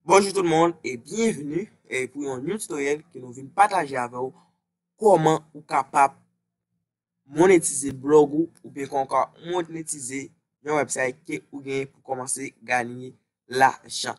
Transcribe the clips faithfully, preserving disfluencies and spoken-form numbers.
Bonjou tout moun e byenveni e pou yon new tutorial ke nou vin pataje avè w kòman ou kapab monetize blog ou oubyen kòman ou ka monetize yon website ke ou genyen pou kòmanse ganye lajan.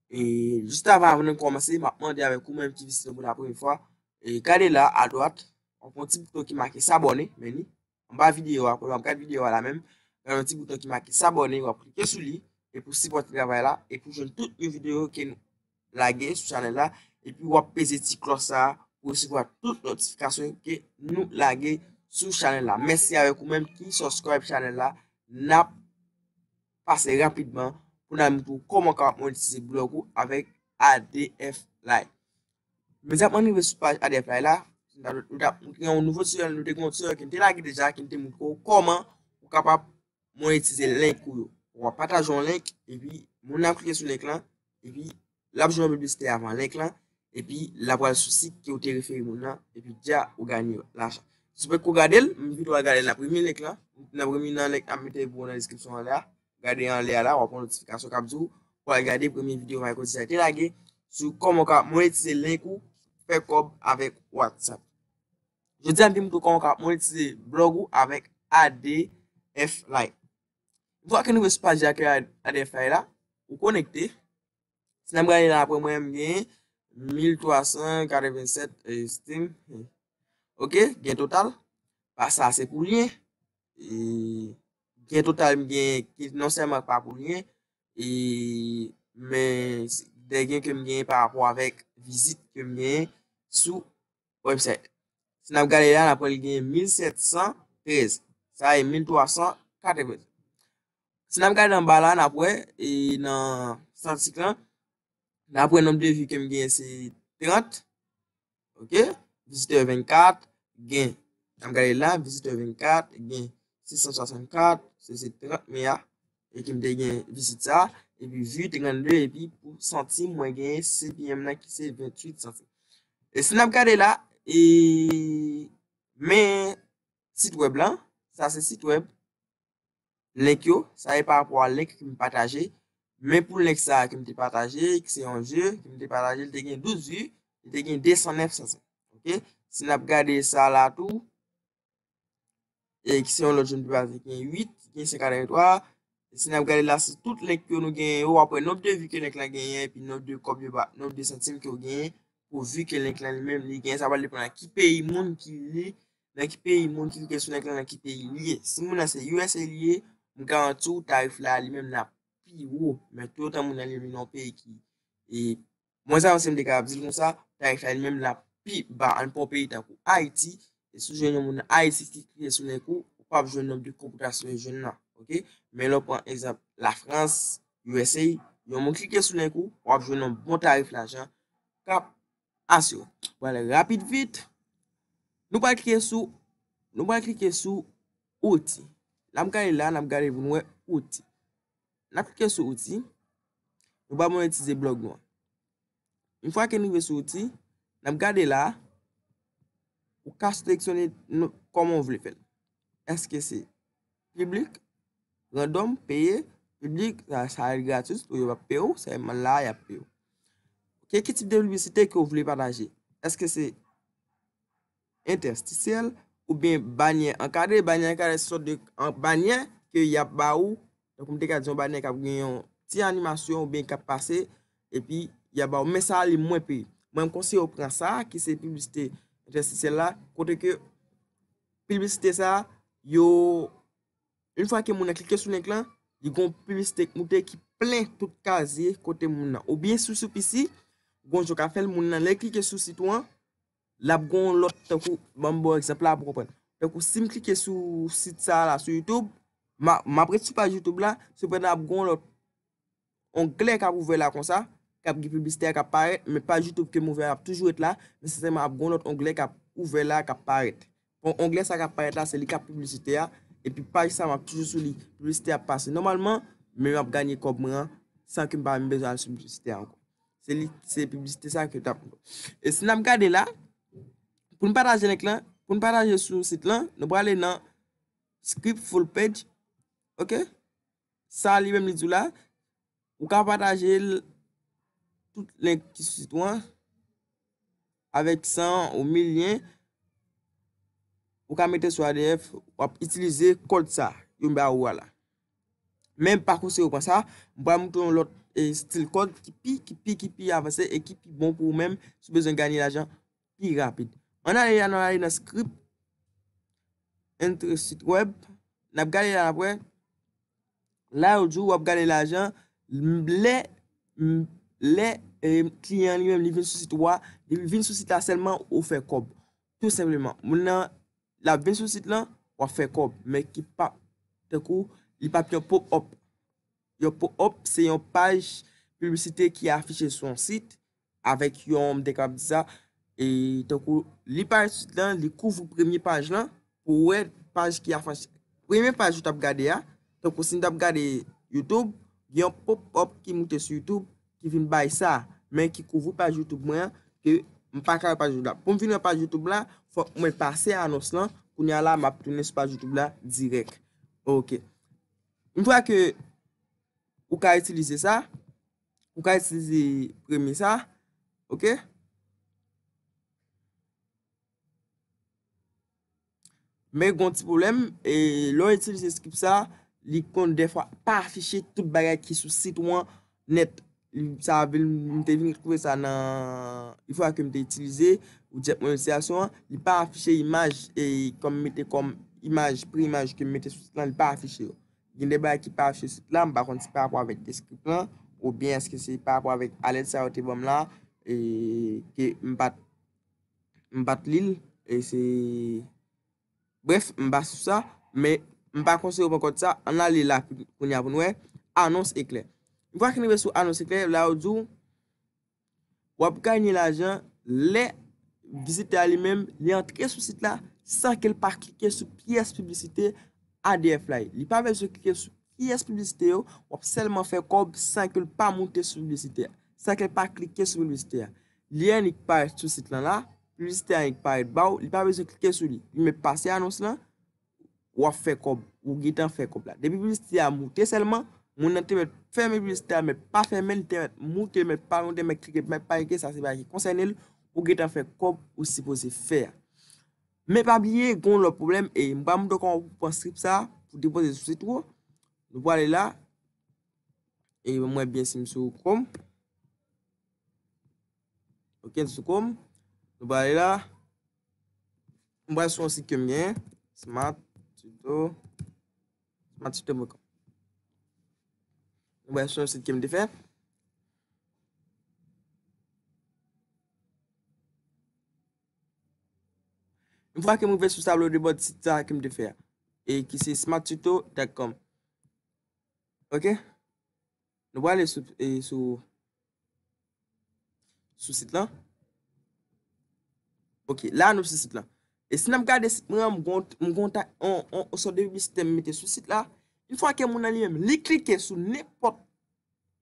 E jis avan, avan nou kòmanse, m ap mande avèk ou menm ki vizite nou pou la premye fwa, e gade la adwat, w ap wè yon ti bouton ki make s'abonner, men ni anba videyo a, pandan w ap gade videyo a la menm, gen yon ti bouton ki make s'abonner, w ap klike sou li, e pou sipòte travay la, e pou jwenn tout yon videyo ke nou lage sou chanèl la, epi w ap peze ti klòch sa a pou resevwa tout notifikasyon ke nou lage sou chanèl la. Mèsi avèk ou menm ki subscribe chanèl la, n ap pase rapidman pou n al montre w kòman w kapab monetize blog ou avèk A D F Lite. Men jan nou rive sou paj A D F Lite la, nou t ap, nou t ap, nou te gen yon nouvo tutorial, nou te gen yon tutorial ke nou te lage deja, ke nou te montre w kòman ou kapab monetize link ou yo. W ap pataje yon link, epi moun nan ap klike sou link lan, epi l ap jwenn yon piblisite avan link lan, epi l ap pral sou sit ke w te refere moun nan, epi dja ou ganye lajan. Si w poko gade l, m envite w al gade l nan premye link lan, nan premye nan link n ap mete pou w nan deskripsyon anlè a. Gade anlè a la, w ap wè yon notifikasyon k ap di w pou w al gade premye videyo Michael Cesar te lage sou kòman w ka monetize link ou, fè kòb avèk WhatsApp. Jodi a, m vin montre w kòman w ka monetize blog ou avèk A D F Lite. Yon fwa ke nou rive sou paj akèy A D F Lite la, ou konekte. Si n ap gade la, apre mwen, m gen mil twa san katrevennsèt, e, Steem. Ok, gen total. Pa sa, se pou lyen. E, gen total m gen ki non sèlman pa pou lyen, e, men de gen ke m gen pa rapò avèk vizit ke m gen sou website. Si n ap gade la, n ap wè l gen mil sèt san trèz. Sa e mil twa san katreven. Si n ap gade anba la, n ap wè, e, nan statistik lan, n ap wè nonb de vi ke m genyen se trant. Ok? Vizitè vennkat, gen. N ap gade la, vizitè vennkat, gen sis san swasannkat, se, se trant me a, e ke m te gen vizit sa, epi vi trannde, epi pou santim, mwen genyen C P M nan ki se venntuit santim. E si n ap gade la, e, men sit web lan, sa se sit web, link yo, sa e pa rapò a link ke m pataje, men pou link sa a ke m te pataje, ki se yon je, ke m te pataje, li te gen douz vi, li te gen de san nèf santim. Ok? Si n ap gade sa la tou, e ki se yon lòt je m te pataje, gen uit, gen san katrevenntwa. Si n ap gade la, si tout link yo nou genyen yo, w ap wè nonb de vi ke link lan genyen, epi nonb de kòb yo ba, nonb de santim ke w genyen pou vi ke link lan li menm li genyen. Sa pral depann nan ki peyi moun ki li, nan ki peyi moun ki klike sou link lan, nan ki peyi li ye. Si moun nan se U S A li ye, m garanti w tarif la li menm l ap pi wo. Men toutotan moun nan li menm nan yon peyi ki, e, mwen sa se m te kapab di l konsa, tarif la li menm l ap pi ba. Ann pran yon peyi tankou Ayiti, e si w jwenn yon moun nan Ayiti ki klike sou link ou, ou p ap jwenn nonb de kòb ou ta sipoze jwenn nan. Ok? Men lè w pran egzanp Lafrans, U S A, yon moun klike sou link ou, w ap jwenn yon bon tarif lajan k ap asire w. Pral rapid vit. Nou pral klike sou, nou pral klike sou outi. N ap gade la, n ap gade pou n wè outi. N ap klike sou outi. Nou pral monetize blog nou an. Yon fwa ke n rive sou outi, n ap gade la, ou ka seleksyone nou, kòman w vle fè l. Èske se piblik, randòm, peye, piblik, sa, sa gratis, ou yo p ap peye w, sèlman la, y ap peye w. Ok, ki tip de piblisite ke w vle pataje? Èske se entèstisyèl oubyen banyè ankadre? Banyè ankadre se sòt de an-, banyè ke y ap ba ou, tankou m te ka di yon banyè k ap gen yon ti animasyon oubyen k ap pase, epi y ap ba ou. Men sa a, li mwen peye. Mwen, m konseye w pran sa a, ki se piblisite entèstisyèl la, kote ke piblisite sa a, yo, yon fwa ke moun nan klike sou link lan, li gon piblisite k moute ki plen tout kazye kote moun nan. Oubyen sou, sou P C, gon jan w ka fè l, moun nan, lè l klike sou sit ou an, l ap gon lòt, tankou, ban m ba w egzanp la pou w konprann. Tankou si m klike sou sit sa a la, sou YouTube, m a, m ap ret sou paj YouTube la, sepandan ap gon lòt onglè k ap ouvè la konsa, k ap gen piblisite a k ap parèt, men paj YouTube ke m ouvè a ap toujou ret la, men sèlman ap gon lòt onglè k ap ouvè la k ap parèt. Bon, onglè sa k ap parèt la, se li k ap piblisite a, epi paj sa m ap toujou sou li, piblisite a ap pase nòmalman, men m ap ganye kòb mwen an, san ke m pa menm bezwen al sou piblisite a ankò. Se li, se piblisite sa ke t ap. E si n ap gade la, pou n pataje link lan, pou n pataje sou sit lan, nou prale nan script full page. Ok? Sa li menm li di w la, ou ka pataje l tout link ki sou sit ou an, avèk san ou mil lyen, ou ka mete sou A D F, w ap itilize kòd sa yo m ba ou a la. Men m pa konseye w pran sa, m pral montre yon lòt, e, stil kòd ki pi, ki pi, ki pi avanse e ki pi bon pou ou menm si w bezwen ganye lajan pi rapid. Ann ale la, ann ale nan script, antre sit web, n ap gade la n ap wè. La yo di w w ap gade lajan lè, lè, e, kliyan li menm li vin sou sit ou a, li vin sou sit la sèlman ou fè kòb. Tou senpleman. Moun nan, l ap vin sou sit lan, w ap fè kòb, men ki pa, tankou, li p ap yon pop-up. Yon pop-up se yon paj piblisite ki afiche sou yon sit avèk yon, m te kapab di sa, e tankou li parèt sou sit lan, li kouvri premye paj lan, pou w wè paj ki afiche. Premye paj ou t ap gade a, tankou si n t ap gade YouTube, gen yon pop-up ki moute sou YouTube ki vin bay sa, men ki kouvri paj YouTube mwen an, ke m pa ka wè paj YouTube la. Pou m vin wè paj YouTube la, fòk mwen pase anons lan, kounye a la, m ap tounen sou paj YouTube la dirèk. Ok. Yon fwa ke ou ka itilize sa, ou ka itilize premye sa, ok? Men gen yon ti pwoblèm, e lè w itilize script sa, li konn dèfwa pa afiche tout bagay ki sou sit ou an nèt. Li, sa vle, m te vin twouve sa nan, yon fwa ke m te itilize widget monetisasyon an, li pa afiche imaj, e kòm mete kòm imaj, pre-imaj ke m mete sou sit lan, li pa afiche yo. Gen de bagay ki pa afiche sou sit la, m pa konn si pa rapò avèk descript lan, oubyen èske se pa rapò avèk alèt sa yo te ban m la, e ke m pa t, m pa t li l, e se, brèf, m pa sou sa, men m pa konseye w pran kòd sa, ann ale la kounye a pou n wè, anons eklè. Yon fwa ke n rive sou anons eklè, la yo di w, w ap ganye lajan lè vizitè a li menm, li antre sou sit la san ke l pa klike sou pyès piblisite A D F la. Li pa bezwen klike sou pyès piblisite yo, w ap sèlman fè kòb san ke l pa moute sou piblisite a, san ke l pa klike sou piblisite a. Li annik parèt sou sit lan la, piblisite a annik parèt ba w, li pa bezwen klike sou li. Li mèt pase anons lan, w ap fè kòb, ou gentan fè kòb la. Depi piblisite a moute sèlman, moun nan te mèt fèmen piblisite a, mèt pa fèmen, li te mèt moute, mèt pa moute, mèt klike, mèt pa klike, sa se bagay ki konsène l, ou gentan fè kòb ou sipoze fè a. Men pa bliye, gen yon lòt pwoblèm, e m pral montre w kòman pou pran script sa, pou depoze sou sit ou. Nou prale la, e mwen byen si m sou Chrome. Ok, m sou Chrome. Nou prale la. M pral sou yon sit ke m genyen, Smart Tuto, smart tuto point com. M pral sou yon sit ke m te fè. Yon fwa ke m rive sou tablo de bòd sit sa ke m te fè a, e ki se smart tuto dot com. Ok? Nou prale sou, e, sou, sou sit lan. Ok, la nou sou sit lan. E si n ap gade sit mwen an, m gon, m gon ta, on, on, on sòt de piblisite m mete sou sit la. Yon fwa ke moun nan li menm, li klike sou nenpòt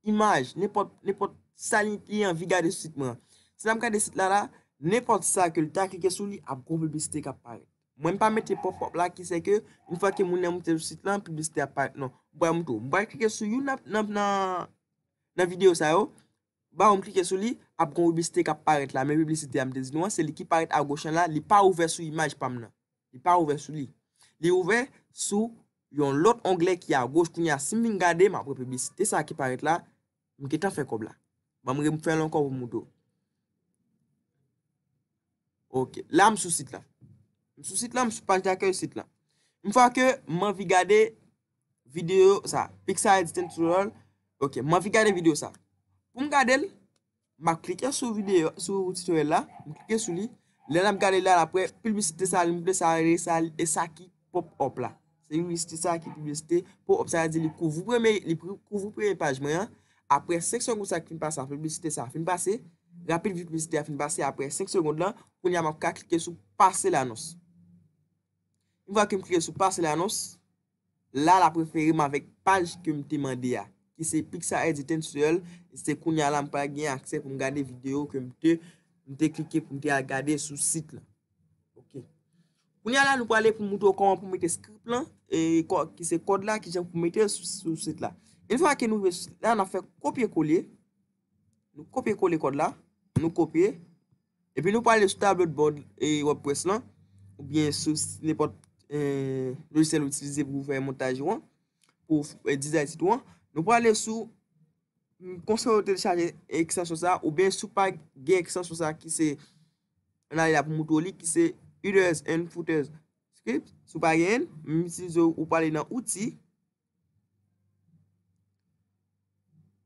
imaj, nenpòt, nenpòt sa li, li anvi gade sou sit mwen an. Si n ap gade sit la la, nenpòt sa ke l ta klike sou li, ap gon piblisite k ap parèt. Mwen m pa mete pop-up la ki se ke, yon fwa ke moun nan moute sou sit lan, piblisite ap parèt. Non, m pral montre w. M pral klike sou youn nan, nan, nan, nan videyo sa yo. Ba w m klike sou li, ap gon piblisite k ap parèt la. Men piblisite a m te di nou an, se li ki parèt agoch lan la, li pa ouvè sou imaj pa m nan. Li pa ouvè sou li. Li ouvè sou yon lòt onglè ki agoch. Kounye a, si m vin gade, m ap wè piblisite sa ki parèt la, m gentan fè kòb la. Ban m refè l ankò pou m montre w. Ok, la m sou sit la. M sou sit la, m sou paj dakèy sit la. Yon fwa ke m anvi gade videyo sa, Pixar Editing Tutorial. Ok, m anvi gade videyo sa. Pou m gade l, m ap klike sou videyo, sou tutorial la, m klike sou li. Lè n ap gade la, l ap wè piblisite sa, li montre sa, e sa, e sa ki pop-up la. Se piblisite sa ki piblisite pop-up, sa vle di li kouvri premye, li pri-, kouvri premye paj mwen an. Apre senk segonn sa ki fin pase a, piblisite sa fin pase. Rapid vi piblisite a fin pase, apre senk segonn lan, kounye a m ap ka klike sou pase lanons. Yon fwa ke m klike sou pase lanons, la l ap refere m avèk paj ke m te mande a, ki se Pixar Editing Tutorial, e se kounye a la m pral gen aksè pou m gade videyo ke m te, m te klike pou m te al gade sou sit la. Ok. Kounye a la, nou prale pou m montre w kòman pou mete script lan, e kò-, ki se kòd la, kijan pou mete l sou, sou sit la. Yon fwa ke nou rive sou sit la, n ap fè kopye kole. Nou kopye kole kòd la, nou kopye, epi nou prale sou tablo de bòd e WordPress lan, oubyen sou s- nenpòt eh, lojisyèl ou itilize pou w fè montaj ou an, pou w f- eh, dizay sit ou an. Nou prale sou m, konsèy ou telechaje ekstansyon sa, oubyen si w pa gen ekstansyon sa ki se, ann ale la pou moutre w li, ki se headers and footers script. Si w pa genyen l, m itilize w, ou prale nan outi,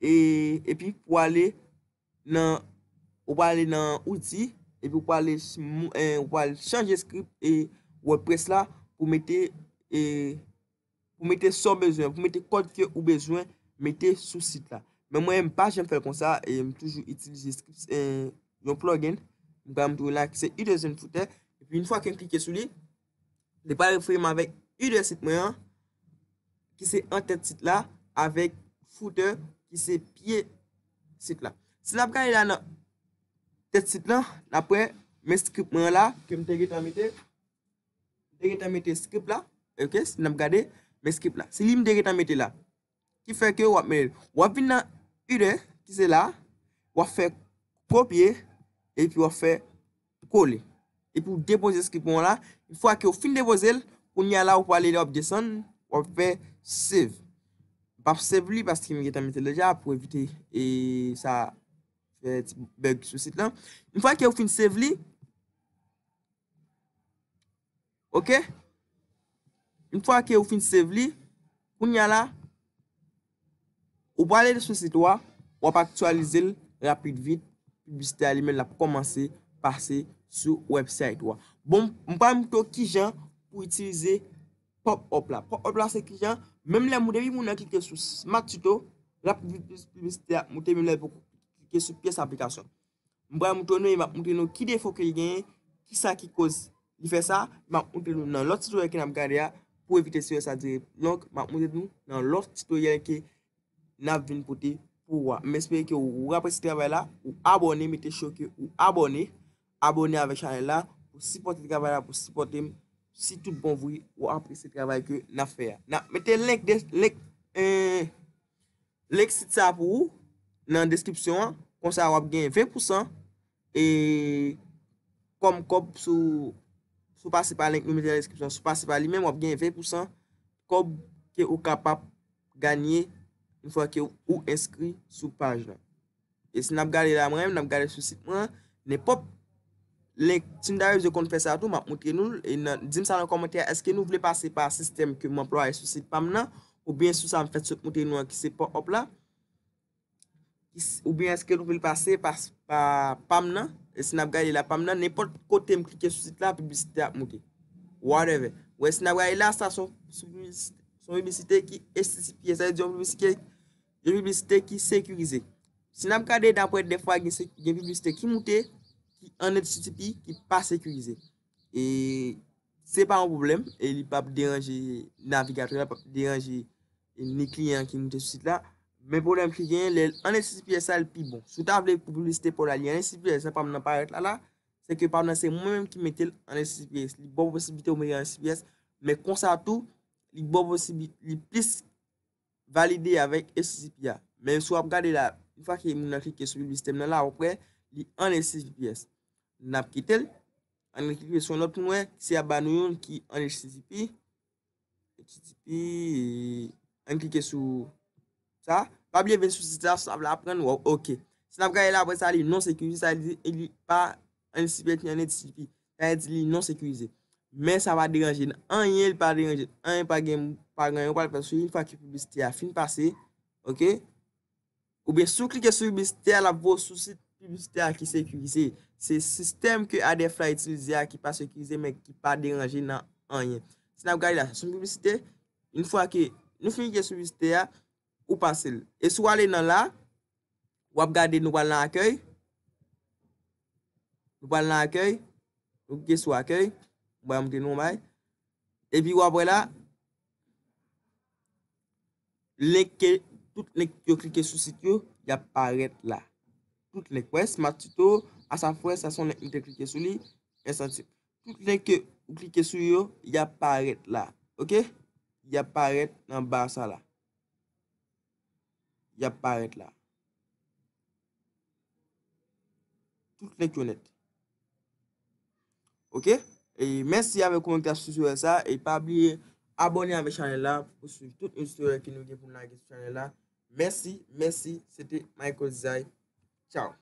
e, epi pou ale nan, ou prale nan outi, epi ou prale, ch- mou- eh, ou prale chanje script e WordPress la pou mete, e, pou mete sa w bezwen, pou mete kòd ke ou bezwen mete sou sit la. Men mwen, m pa janm fè l konsa, e m toujou itilize script, eh, yon plugin. M pral moutre w la ki se headers and footer. Epi yon fwa ke m klike sou li, li pral refere m avèk header sit mwen an, ki se antèt sit la, avèk footer, ki se pye sit la. Si n ap gade la nan tèt sit lan, n ap wè men script mwen an la, ke m te gentan mete. M te gentan mete script la. Ok, si n ap gade, men script la. Se li m te gentan mete la. Ki fè ke w ap mete, w ap vin nan header, ki se la, w ap fè kopye, epi w ap fè kole. Epi w depoze script mwen la. Yon fwa ke w fin depoze l, kounye a la, ou prale, w ap desann, w ap fè save. M p ap save li paske m gentan mete l deja pou evite e sa fè ti bug sou sit lan. Yon fwa ke w fin save li, ok? Yon fwa ke ou fin save li, kounye a la, ou prale sou sit ou a, w ap aktyalize l rapid vit, piblisite a li menm l ap kòmanse pase sou website ou a. Bon, m pral moutre w kijan pou itilize pop-up la. Pop-up la se kijan, menm lè moun, depi moun nan klike sou Smart Tuto, rapid vit piblisite a ap moute, menm lè l poko klike sou pyès aplikasyon. M pral moutre nou e m ap moutre nou ki defo ke li genyen, kisa ki koz li fè sa. M ap moutre nou nan lòt titoryèl ke n ap gade a, pou evite seri sa dire long, m ap moutre nou nan lòt titoryèl ke n ap vin pote pou ou a. M espere ke ou apresye travay la, ou abòne, mete cho ke ou abòne, abòne avèk chanèl la, pou sipòte travay la, pou sipòte m, si tout bon vre ou apresye travay ke n ap fè a. N ap mete link de, link, eh, link sit sa pou ou nan deskripsyon an. Konsa w ap gen ven pousan e kòm kòb sou, sou pase pa link nou mete nan deskripsyon, sou pase pa li menm, w ap gen ven pousan kòb ke ou kapab ganye yon fwa ke ou enskri sou paj la. E si n ap gade la, mwen menm, n ap gade sou sit mwen, nenpòt link, si m ta bezwen konn fè sa tou, m ap moutre nou l, e nan, di m sa nan kòmantè a, èske nou vle pase pa sistèm ke m anplwaye sou sit pa m nan, oubyen sou sa m fèk sot moutre nou an ki se pop-up la, ki s- oubyen èske nou vle l pase pa, pa, pa m nan, e si n ap gade la pa m nan, nenpòt kote m klike sou sit la, piblisite ap moute. Whatever. Wè, si n ap gade la, sa se yon, se yon piblis- se yon piblisite ki H T T P S, sa vle di yon piblisite, yon piblisite ki sekirize. Si n ap gade, dapre dèfwa gen, se- gen piblisite ki moute, ki an H T T P, ki pa sekirize. E se pa yon pwoblèm, e li p ap deranje navigatè la, p ap deranje ni kliyan ki moute sou sit la. Men pwoblèm ki genyen, lè l an H T T P S la, li pi bon. Si w ta vle pou piblisite pa w la, li an H T T P S, jan pa m nan parèt la la, se ke pa m nan se mwen menm ki mete l an H T T P S. Li ba w posiblite w mete l an H T T P S, men konsa tou, li ba w posibi- li plis valide avèk H T T P a. Men si w ap gade la, yon fwa ke moun nan klike sou piblisite m nan la, w ap wè, li an H T T P S. N ap kite l, ann klike sou yon lòt pou n wè si y ap ba nou youn ki an H T T P. H T T P, ann klike sou sa. Pa bliye vin sou sit la, sa vle aprann, w ap, ok. Si n ap gade la, apre sa, li non sekirize, sa vle di, li pa an H T T P S ni an H T T P. Sa vle di, li non sekirize. Men sa pa deranje n anyen, li pa deranje n anyen, pa gen, pa gen anyen w pral fè sou li, yon fwa ke piblisite a fin pase, ok? Oubyen si w klike sou piblisite a, l ap voye w sou sit piblisite a ki sekirize. Se sistèm ke Hrefs la itilize a ki pa sekirize, men ki pa deranje nan anyen. Si n ap gade la, se yon piblisite, yon fwa ke nou fin klike sou piblisite a, ou pase l. E si w ale nan la, w ap gade, nou pral nan akèy. Nou pral nan akèy. Nou klike sou akèy. Mwen montre nou yon bagay. Epi w ap wè la, link ke, tout link yo klike sou sit yo, y ap parèt la. Tout link, wè, Smart Tuto, Asafwè, sa se yon link m te klike sou li, ensanti. Tout link ke ou klike sou yo, y ap parèt la. Ok? Y ap parèt anba sa la. Y ap parèt la. tout link yo nèt. Ok? E mèsi avèk ou menm ki t ap swiv tutorial sa. E pa bliye abòne avèk chanèl la pou swiv tout nouvo tutorial ke nou gen pou n lage sou chanèl la. Mèsi, mèsi. Se te Michael Zay. Tchao.